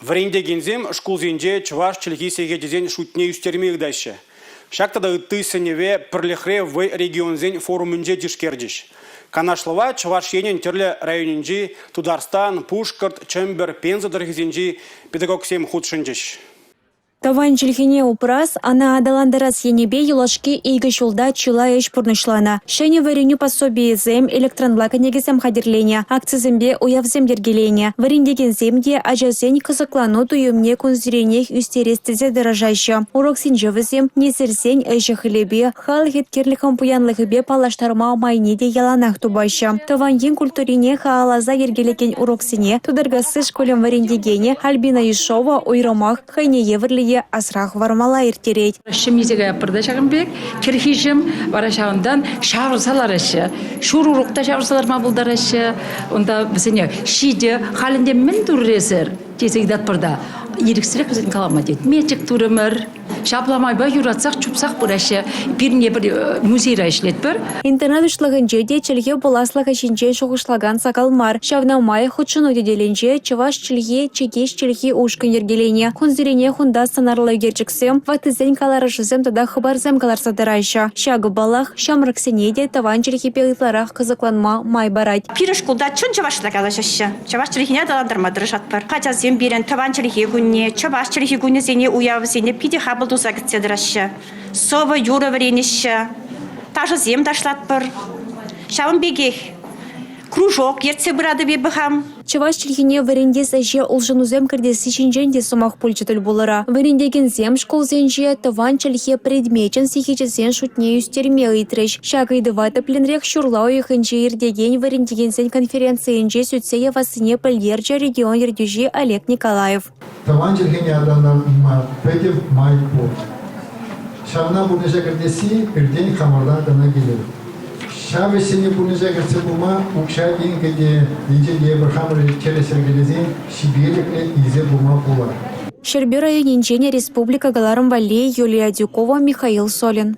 Вӗрентекенсем шкулсенче чӑваш чӗлхи сехечӗсен шутне ӳстерме ыйтаҫҫӗ. Ҫак тата ытти сӗнӗве «Пӗрлӗхре вӑй» регионсен форумӗнче тишкерчӗҫ. Канашлӑва Чӑваш Енӗн тӗрлӗ районӗнчи, Тутарстан, Пушкӑрт, Чӗмпӗр, Пенза тӑрӑхӗсенчи педагогсем хутшӑнчӗҫ. Тӑван чӗлхене упрас, ӑна аталантарас енӗпе юлашки икӗ ҫулта чылай ӗҫ пурнӑҫланӑ. Ҫӗнӗ вӗренӳ пособийӗсем, электронла кӗнекесем хатӗрленӗ, акцисемпе уявсем йӗркеленӗ. Вӗрентекенсем те ачасен кӑсӑклану туйӑмне кунсеренех ӳстерес тесе тӑрӑшаҫҫӗ. Уроксенче вӗсем несӗлсен ӗҫӗ-хӗлӗпе, халӑх еткерлӗхӗн пуянлӑхӗпе паллаштарма майне те яланах тупаҫҫӗ. Тӑван ен культурине халалласа йӗркелекен уроксене Тутаркасси шкулӗн вӗрентекенӗ Альбина Ишова уйрӑмах хӑйне евӗрлӗ те асра хӑвармалла ирттерет. Ҫӑм илсе каятпӑр та ҫакӑн пек, кӗрхи ҫӑм, вара ҫавӑнтан ҫавӑрса лараҫҫӗ. Ҫур урок та ҫавӑрса ларма пултараҫҫӗ. Унта вӗсене ҫитӗ, халь ӗнтӗ мӗн турӑр эсӗр? тесе ыйтатпӑр та ирӗксӗрех вӗсен калама тет. Мечӗк турӑмӑр. Ҫапла майпа юратсах чупсах пыраҫҫӗ. Пирӗн эпир музейра ӗҫлетпӗр. Интернет уҫлӑхӗнче те чӗлхе пуласлӑхӗ ҫинчен шухӑшлакан сахал мар. Ҫавна май хутшӑну тетелӗнче чӑваш чӗлхи, чӗкеҫ чӗлхи ушкӑн йӗркеленӗ. Кунсеренех унта сӑнарлӑ ӳкерчӗксем, ваттисен каларӑшӗсем тата хыпарсем кӑларса тӑраҫҫӗ. Ҫакӑ, паллах, ҫамрӑксене те тӑван чӗлхепе ытларах кӑсӑкланма май парать. Пирӗн шкулта чӑн чӑвашла калаҫаҫҫӗ. Чӑваш чӗлхине аталантарма тӑрӑшатпӑр. Ачасем пирӗн тӑван чӗлхе кунне, чӑваш чӗлхи кунӗсене, уявсене питӗ хапӑл туса кӗтсе тӑраҫҫӗ. Сӑвӑ, юрӑ вӗренеҫҫӗ, ташӑсем ташлатпӑр. Ҫавӑн пекех кружок ертсе пыратӑп эпӗ хам. Чӑваш чӗлхине вӗрентес ӗҫе улшӑнусем кӗртесси ҫинчен те сӑмах пулчӗ тӗл пулура. Вӗрентекенсем шкулсенче тӑван чӗлхе предмечӗн сехечӗсен шутне ӳстерме ыйтрӗҫ. Ҫак ыйтӑва тӗплӗнрех ҫурла уйӑхӗнче иртекен вӗрентекенсен конференцийӗнче сӳтсе явассине пӗлтерчӗ регион ертӳҫи Олег Николаев. Тӑван чӗлхене аталантарма пӗтӗм май пур. Ҫавна пурнӑҫа кӗртесси пиртен хамӑртан кӑна килет. Ҫав ӗҫсене пурнӑҫа кӗртсе пыма укҫа-тенкӗ те енчен те эпир хамӑр тӗрӗс йӗркелесен ҫителӗклӗ илсе пыма пулать. Ҫӗрпӳ районӗнчен республика кӑларӑм валли Юлия Адюкова, Михаил Солин.